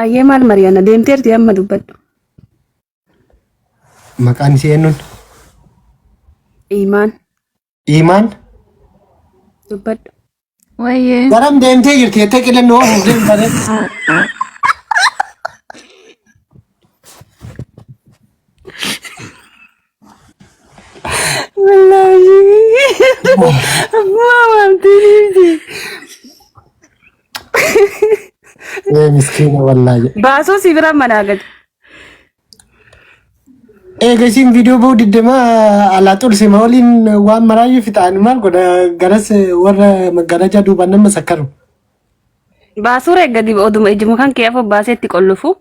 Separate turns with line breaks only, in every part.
Ayyee maal mari'anna deemteerti amma dubbadhu.
Maqaan isii eenyuun?
Imaan
Imaan.
dubbadhu.
Wayyee.
Garam deemtee jirti jettee qilannoo oofuuf deemtee.
Wallaahi. Abbaa waamtee
Ee miskiina wallaahi.
Baasuu si bira manaa gadi.
Eega isiin viidiyoo ba'uu diddemaa alaa xulsima waliin waan maraayyuu fixaan maal godha garas warra magaalajaa duubaan nama sakkaru.
Baasuu reegga oduma ijuma kan kee afur baasee itti qollufu.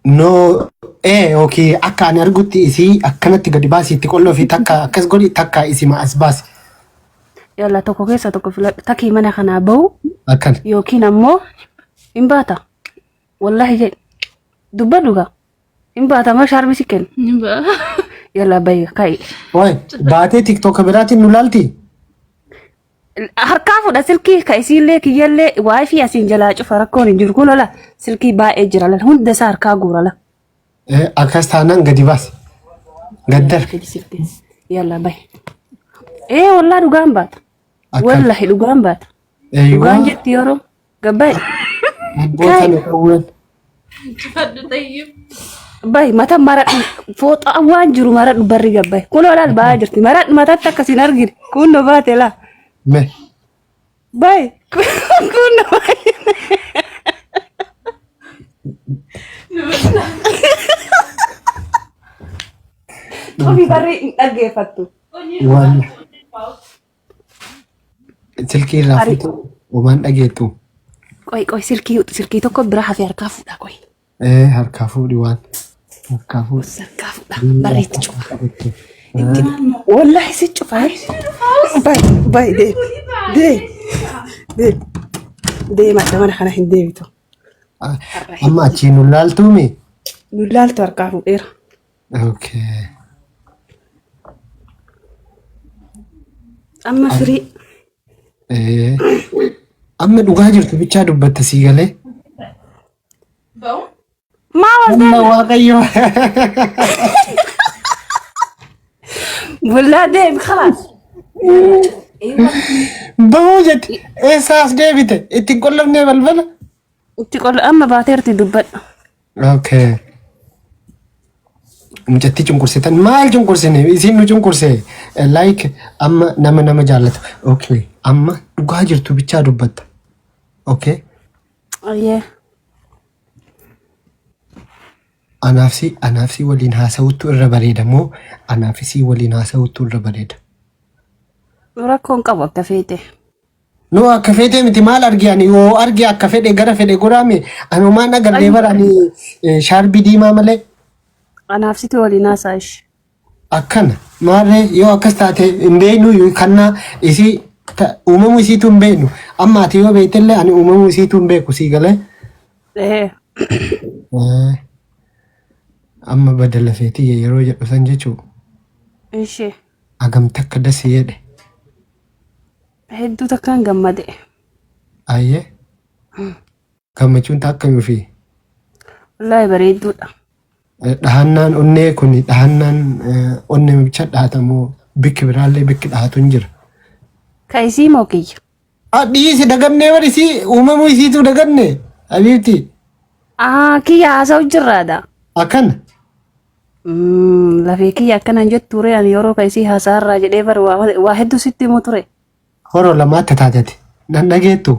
No ee okay akka ani argutti isii akkanatti gadi baasi itti qolloo fi takka akkas godhi takka isima as baasi.
Yalla tokko keessa tokko filadhu. Takii mana kanaa bahu
Akkana.
yookiin ammoo hin baata. Wallahi jedhi. Dubbadhu gaa. Hin baata moo shaarbi si kenna.
Ni ba'a.
Yalla bayi ka'i.
Waay baatee tiktoka biraatiin nu laalti.
Harkaa fuudha silkii ka isiillee kiyyallee waayifii asiin jalaa cufa rakkoon hin jiru kun ola silkii baay'ee jira lal hunda isaa harkaa guura la.
Eh, Akkas taanaan gadi baasi. Gaddar.
Fidi silkii. Yalla bayi. Ee wallaa dhugaan baata.
Akkana.
Wallahi dhugaan baata.
Eeyyuu.
Dhugaan jetti yeroo gabbaye.
Abboota nu qawween.
Cufadhu tayyib.
Bayi mata maradhu fooxaa waan jiru maradhu barri gabbaye. Kun olaal ba'aa jirti maradhu matatti akkasiin argine kun no baate laa.
Me.
Bayi kun no baate. Ofii barri hin dhaggeeffattu.
Waan silkii irraa
Ari.
fuutu homaan dhageettu.
Qoy qoy silkii silkii tokko bira hafee harkaa fuudha qoy.
Ee harkaa fuudhi waan. Harkaa fuudhi.
Harkaa fuudha barri itti cufa. Itti wallahi si cufa. Bay bay deem deem deem deem adda mana kana hin deebitu.
Amma achii nu laaltuumi.
Nu laaltu harkaa fuudheera.
Okay.
Amma firii
Ee, amma dhugaa jirtu bichaa dubbatta sii galee.
Ba'u.
maa wal
Amma Waaqayyo.
Bullaa deem khalaas.
Bahuu jette eessaa as deebite ittiin qollofnee balbala.
Itti qola amma baateerti dubbadhu.
Okay. Mucattii cunqursitan maal cunqursine isiin nu cunqurse like amma nama nama jaallata. Okay. Amma dhugaa jirtu bichaa dubbatta. Okay.
Ayyee.
Anaaf si anaaf si waliin haasa'uttu irra bareeda moo anaaf isii waliin haasa'uttu irra bareeda?
Rakkoon qabu akka feete.
No akka feetee miti maal arge ani yoo arge akka fedhe gara fedhe goraame ani homaan agarree bara ani shaarbii diimaa malee
Anaaf situ waliin haasaa ishee.
akkana maarree yoo akkas taate hin beeknu yoo kanna isii uumamuu isiitu hin beeknu amma ati yoo beektellee ani uumamuu isiitu hin beeku sii galee.
Ee.
Amma badala feetiyya yeroo jedhu san jechuu
Ishee.
hagam takka dasi jedhe.
Hedduu takkaan gammade.
Ayyee. Gammachuun ta akkamii ofii?
Wallaahi bareedduudha.
Dhahannaan onnee kun dhahannaan onnee bicha dhahatamu bikki biraallee bikki dhahatu hin jira.
Ka isii moo kiyya?
Ah, dhiisi dagannee bar isii uumamuu isiituu daganne habiibti
Aa kiyya haasa'u jirraadha.
akkana.
Lafee kiyya akkanan jettu ture ani yeroo ka isii haasa'arraa jedhee bar waa hedduu sitti himu ture.
Horoo lamaatti taatete nan dhageettu.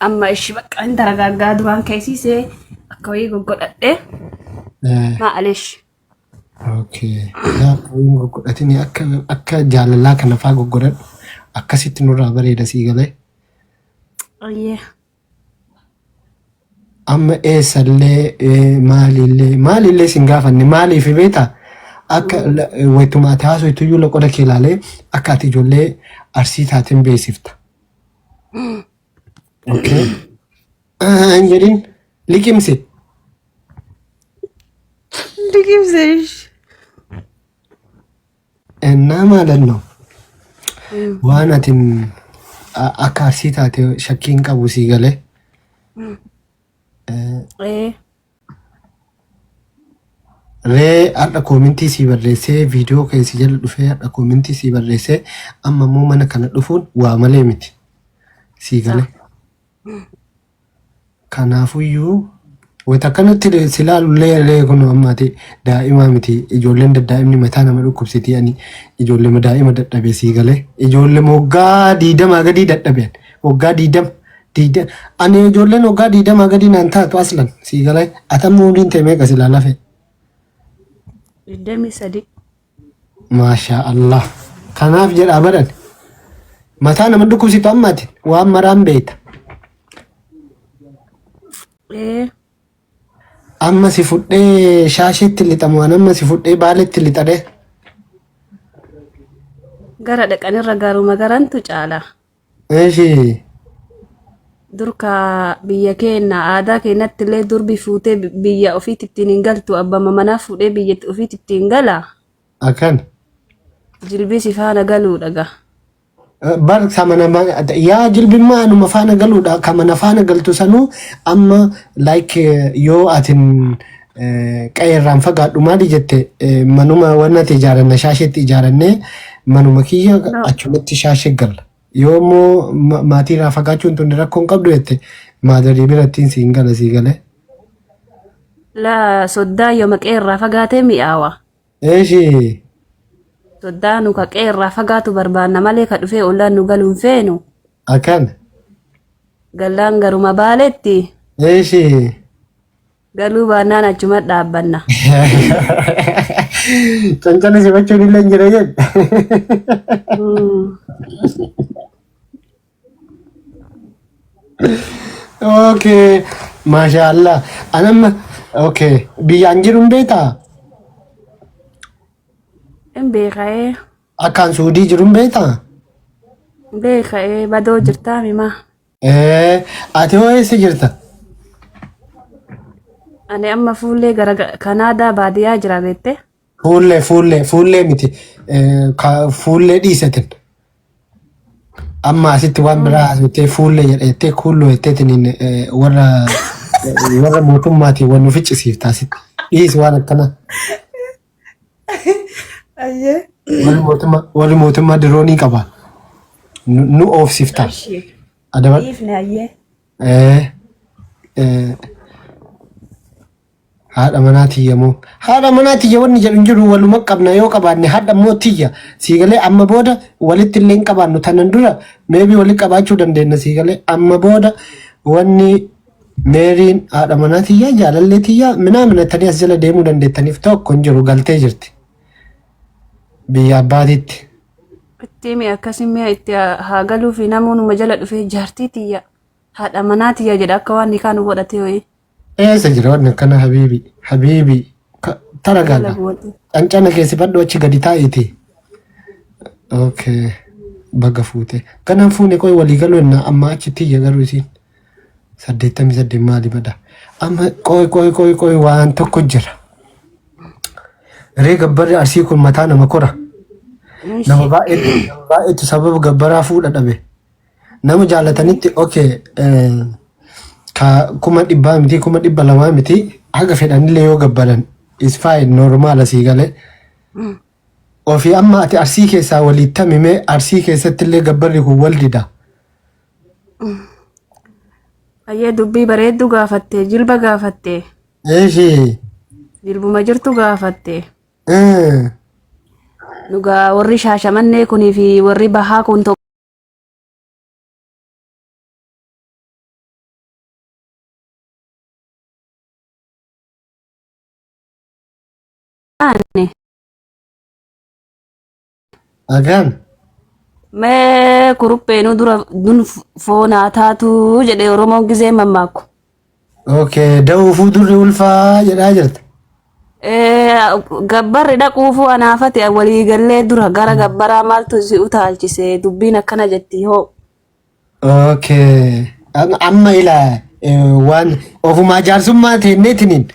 Amma ishi bakka hin taragaaggaa duraan ka isii see akka wayii goggodhadhe maalish.
Okay. Yaa hin goggodhatini akka akka jaalalaa kana faa goggodhadhu akkasitti nurraa bareeda sii galee.
Ayyee.
Amma eessallee maalillee maalillee sin gaafanne maaliif beektaa akka wayituma ati haasoftuyyuu loqoda kee ilaalee akka ati ijoollee arsii taateen beeksifta. Okay. Hin jedhin liqimsi.
Liqimse ishi.
Ennaa maalanno waan atin akka arsii taate shakkii hin qabu sii galee.
Ee.
Ree har'a koomintii sii barreessee viidiyoo kee si jala dhufee har'a koomintii sii barreessee amma immoo mana kana dhufuun waa malee miti. Sii galee. Kanaafuyyuu wayita akkanatti si ilaalullee illee kun ammaati daa'imaa miti ijoolleen daddaa'imni mataa nama dhukkubsiti ani ijoollee daa'ima dadhabe sii galee ijoollee waggaa 20 gadii dadhabe waggaa 20 ani ijoolleen waggaa 20 gadii naan taatu aslan sii galee atamma umriin ta'e meeqa silaa lafe.
23.
Maashaa Allah. Kanaaf jedhaa baran. Mataa nama dhukkubsitu ammaati waan maraan beekta.
Ee.
Amma si fudhee shaasheetti lixamu waan amma si fudhee baaletti lixadhe.
Gara dhaqanirra garuma garantu caala.
Eeshi.
Dur ka biyya keenya aadaa keenyatti illee durbi fuutee biyya ofiitti ittiin hin galtu abbama manaa fuudhee biyya ofiitti ittiin gala.
Akkan.
Jilbii si faana galuudha gaa.
Bar kamana yaa jilbimmaa anuma faana galuudha kamana faana galtu sanuu amma like yoo atin qe'eerraan fagaadhu maali jette manuma wanna ati ijaaranna shaasheetti ijaarannee manuma kiyya achumatti shaashee galla. Yoo immoo maatiirraa fagaachuun tun rakkoo hin qabdu jette maadarii birattiin siin gala sii galee.
Laa soddaa yoo maqee irraa fagaatee mi'aawa.
Eeshi.
Soddaa nu ka qe'ee irraa fagaatu barbaanna malee ka dhufee ollaan nu galu hin feenu.
Akkan.
Gallaan garuma baaletti
Eeshi.
galuu baannaan achuma dhaabbanna.
Cancala simachuun illee hin jira jedhe. Okay. Maasha Allah. Anamma okay. Biyyaan jiru hin beektaa?
Hin beeka'ee.
Akkaan Suudii jiru hin beektaa?
Beeka'ee badoo jirtaa mimaa.
Ati hoo eessa jirta?
Ani amma fuullee gara Kanaadaa baadiyyaa jira beektee.
Fuullee fuullee fuullee miti. Fuullee dhiisatin. Amma asitti waan biraa haasofte fuullee jedhettee kuulloo jetteetiin warra warra mootummaatiin waan nu ficcisiifta asitti. Dhiisi waan akkanaa.
Ayyee.
Warri mootummaa diroonii qaba. Nu oofsifta. Adaba.
Dhiifne ayyee.
Haadha manaa tiyya moo? Haadha manaa tiyya wanni jedhu hin jiru waluma qabna yoo qabaanne haadha immoo tiyya siigalee amma booda walitti illee hin qabaannu tanan dura meebii walitti qabaachuu dandeenya siigalee amma booda wanni meeriin haadha manaa tiyya jaalallee tiyya minaa minattanii as jala deemuu dandeettaniif tokko hin jiru galtee jirti biyya abbaatitti.
Itti mi'a akkasii mi'a itti haa galuu fi namoonni jala dhufee jaartii tiyya haadha manaa tiyya jedha akka waan nikaa nu godhatee wayii.
Eessa jira wanni akkana habiibi habiibi taragaadha. Cancana keessi badhu achi gadi taa'iti. Okay. Baga fuute. Ganaan fuune qoy walii galuu enna amma achi tiyya garuu isiin. 88 maali bada. Amma qoy qoy qoy qoy waan tokko jira. Ree gabbarri arsii kun mataa nama kora. Nama baay'eetu sababa gabbaraa fuudha dhabe. Nama jaalatanitti okay ka 100,000 miti 200,000 miti haga fedhanillee yoo gabbaran is fine normal asii galee. Ofii amma ati arsii keessaa walitti tamimee arsii keessatti illee gabbarri kun wal dida.
Ayyee dubbii bareedduu gaafatte jilba gaafatte
Eeshi.
jilbuma jirtu gaafatte. Dhugaa warri shaashamannee kunii fi warri bahaa kun tokko. Taane.
Agaan.
Mee kurupheenuu dura dun foonaa taatu jedhe Oromoon gizee mammaaku.
Okay, da'uufuu durri ulfaa jedhaa jirta.
Gabbarri dhaquufuu anaafate walii gallee dura gara gabbaraa maaltu si utaalchise dubbiin akkana jetti hoo.
Okay. Amma ilaa waan ofumaa jaarsummaa teenneetiniin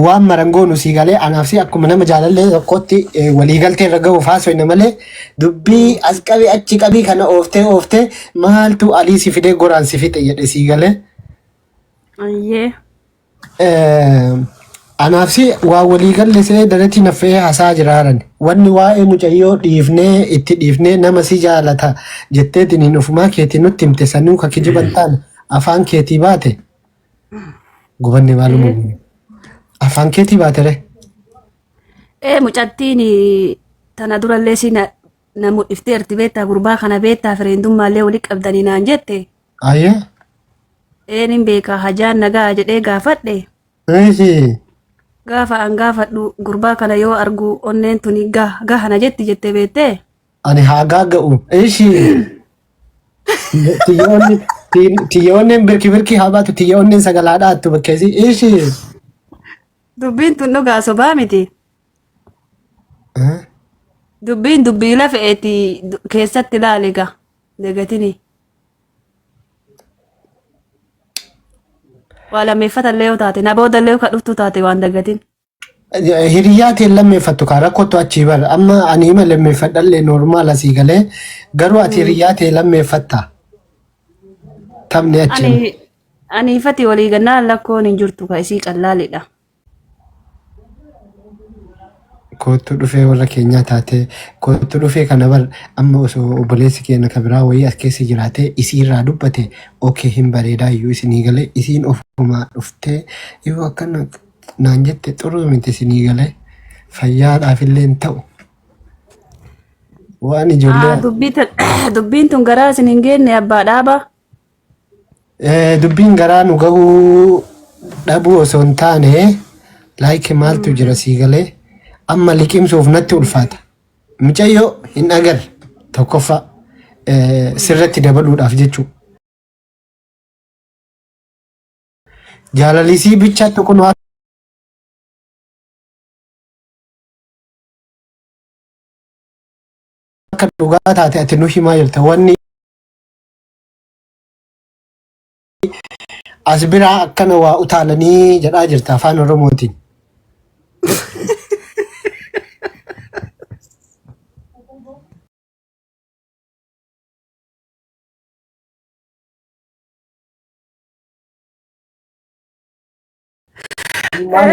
waan marangoonu sii galee anaaf si akkuma nama jaalallee tokkotti walii galtee irra gahuuf haasofne malee dubbii as qabii achi qabii kana ooftee ooftee maaltu alii si fidee goraan si fixe jedhe sii galee.
Ayyee.
Anaaf si waa walii galle see daratii naffee hasaa jiraaran. Wanni waa'ee mucayyoo dhiifnee itti dhiifnee nama si jaalata jetteetiin hin ofumaa keetii nutti himte sanuu ka kijiban taane afaan keetii baate gubanne maaluma afaan keetii baate re.
Ee mucattiin tana durallee si na mudhifteerti beektaa gurbaa kana beektaa fireendummaallee wali qabdanii naan jette.
Ayyee.
Een hin beekaa hajaan nagaa jedhee gaafadhe.
Eeshi.
Gaafa an gaafadhu gurbaa kana yoo argu onneen tuni gaha na jetti jettee beektee.
Ani haa gaaga'u. Eeshi. Tiyya onneen birki birki haa baatu tiyya onneen sagalaa dhaattu bakkeessi. Eeshi.
Dubbiin tun dhugaa sobaa miti. Dubbiin dubbii lafeeti keessatti ilaali gaa dagatini. Waa lammeeffatallee yoo taate na boodallee yoo ka dhuftu taate waan dagatin.
Hiriyyaa ta'e lammeeffattu kaa rakkootu achii bara amma ani hima lammeeffadhallee normaal asii galee garuu ati hiriyyaa ta'e lammeeffatta. Taphni achi.
Ani ifati walii gannaan lakkoon hin jirtu ka isii qallaalidha.
Koottu dhufee warra keenyaa taate koottu dhufee kana bar amma osoo obboleessi keenya ka biraa wayii as keessa jiraatee isiirraa dubbate okay hin bareedaa iyyuu isinii galee isiin ofumaa dhuftee yoo akkana naan jette xuruu miti isinii galee fayyaadhaaf illee hin ta'u. Waan ijoollee
Dubbiin tun garaa isin hin geenne abbaa dhaaba.
Dubbiin garaa nu gahuu dhabuu osoo hin taane like maaltu jira sii galee amma liqimsuuf natti ulfaata. Mucayyoo hin agarre tokkoffaa sirratti dabaluudhaaf jechuudha. Jaalalisii bichaatti kun akka dhugaa taate ati nu himaa jirta. Wanni as biraa akkana waa utaalanii jedhaa jirta afaan Oromootiin. Maal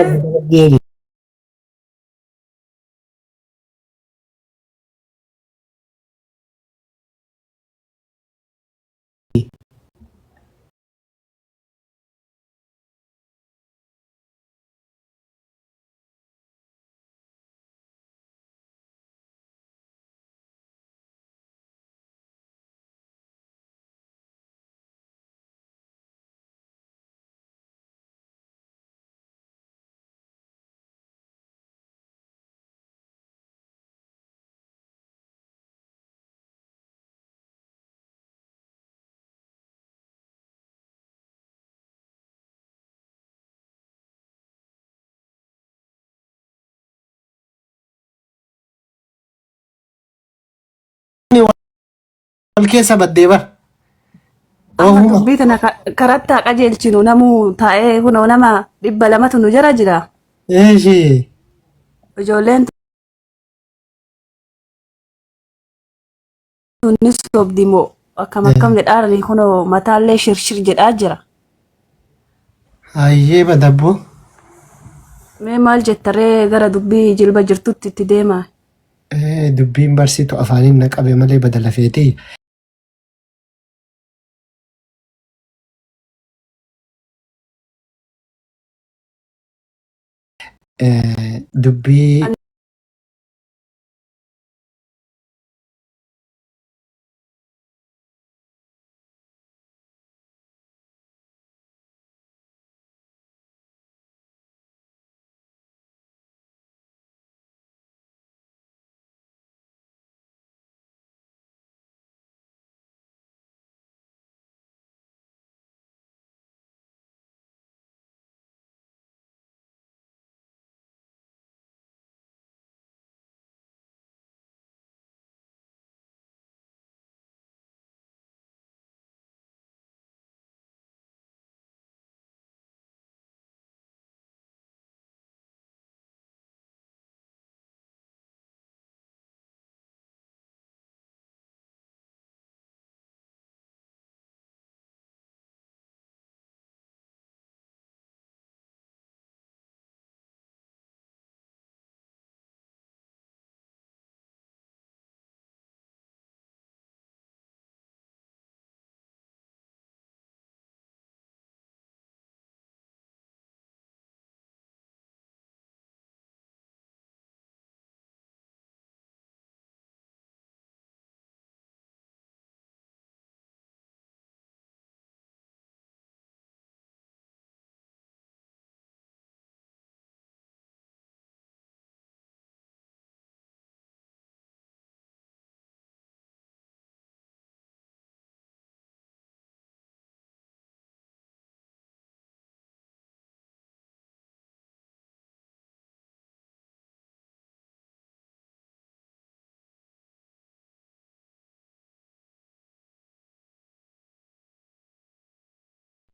Wal keessa baddee bar.
Amma
Oofuma.
dubbii tana karatti haa qajeelchinu namuu taa'ee kunoo nama 200tu nu jara jira.
Eeshi.
Ijoolleen tunni sobdi moo akkam akkam jedhaaranii kunoo mataallee shirshir jedhaa jira.
Hayyee badabboo.
Mee maal jettaree gara dubbii jilba jirtutti itti deema.
Dubbiin barsiitu afaaniin na qabe malee badala feetee. Dubbii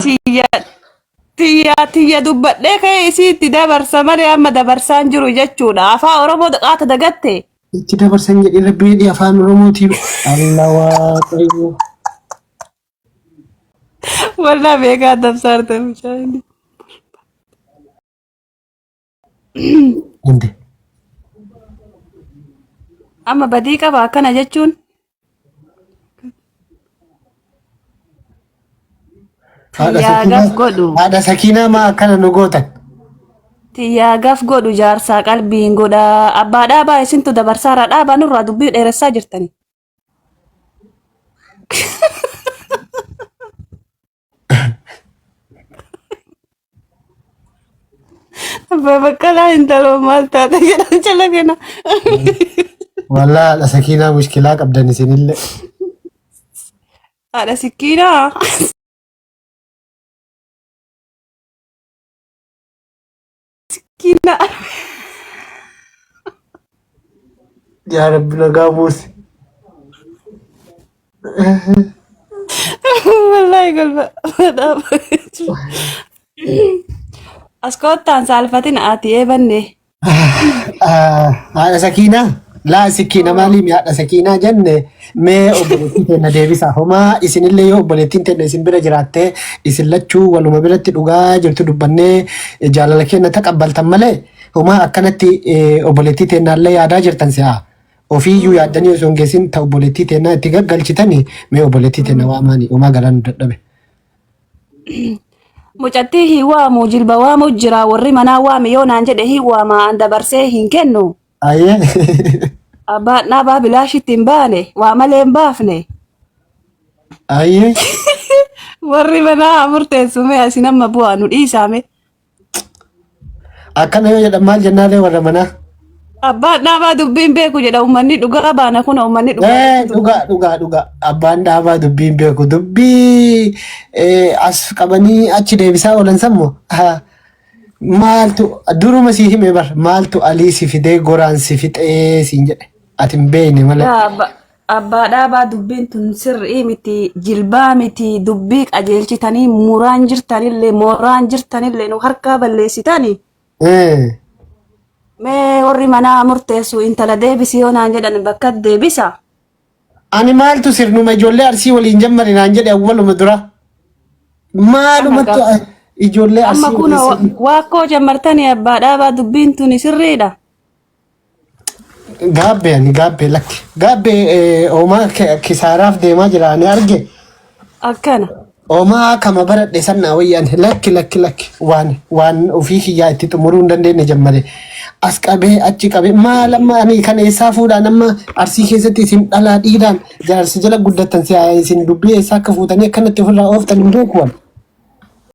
Tiyya tiyya tiyya dubbadhee ka'ee isii itti dabarsa malee amma dabarsaan jiru jechuudha. Afaan Oromoo qaata dagatte.
Itti dabarsan jedhee rabbi jedhee afaan Oromootiin. Allah waaqayyo.
Wallaa beekaa dabsaarte mucaan.
Inde.
Amma badii qaba akkana jechuun.
Haadha
Tiyyaa
sakiinaa
gaf godhu.
haadha sakiinaa maa akkana nu gootan.
Tiyyaa gaf godhu jaarsaa qalbiin godha. Abbaa dhaabaa isintu dabarsaara dhaabaa nurraa dubbii dheeressaa jirtani. Abbaa Baqqalaa intaloo maal taate jedhan jala kana.
Wallaa haadha sakiinaa mushkilaa qabdan isinillee.
Haadha sikkiinaa. Sikkiinaa.
Yaa Rabbi nagaa buusi.
Wallaahi golba. As koottaan saalfatin ati eebanne.
Haadha sakiinaa laa sikkiina maaliif haadha sakiinaa jenne mee obboleettii teenna deebisa homaa isinillee yoo obboleettiin teenna isin bira jiraattee isin lachuu waluma biratti dhugaa jirtu dubbannee jaalala keenna taqabbaltan malee homaa akkanatti obboleettii teennaallee yaadaa jirtan si'a. Ofiiyyuu yaaddanii osoo hin geessin ta obboleettii teennaa itti gaggalchitanii mee obboleettii teenna waamaani homaa galaan nu dadhabe.
Mucattii hin waamu jilba waamu jira warri manaa waame yoo naan jedhe hin waama an dabarsee hin kennu.
Ayyee.
Abbaan dhaabaa bilaashitti hin baane waa malee hin baafne.
Ayyee.
Warri manaa haa murteessu mee asin amma bu'aa nu dhiisaame.
Akkana yoo jedhan maal jennaalee warra manaa?
Abbaan dhaabaa dubbiin beeku jedha uummanni dhugaa baana kun uummanni dhugaa
Eh, dhugaa dhugaa dhugaa abbaan dhaabaa dubbiin beeku dubbii as qabanii achi deebisaa oolan sammu maaltu duruma sii hime bar maaltu alii si fidee goraan si fixee siin jedhe ati hin beekne malee.
Yaa abbaa dhaabaa dubbiin tun sirrii miti jilbaa miti dubbii qajeelchitanii muraan jirtanillee mooraan jirtanillee nu harkaa balleessitanii. Mee warri manaa murteessu intala deebisi yoo naan jedhan bakka deebisa.
Ani maaltu sirnuma ijoollee arsii waliin jammare naan jedhe awwaluma dura. Maalumatti ijoollee
Amma
arsii
kun
waliin sirni.
waakkoo jammartanii abbaa dhaabaa dubbiin tuni sirriidha.
Gaabbee ani gaabbee lakki. Gaabbee oomaa kisaaraaf deemaa jira ani arge.
Akkana.
Oomaa kama baradhe sannaa wayyaan lakki lakki lakki waan waan ofii kiyyaa itti xumuruu hin dandeenye jammare. As qabee achi qabee maal amma ani kan eessaa fuudhaan amma arsii keessatti isin dhalaa dhiiraan jaarsi jala guddattan si'a isin dubbii eessaa akka fuutanii akkanatti ofirraa ooftan hin beeku.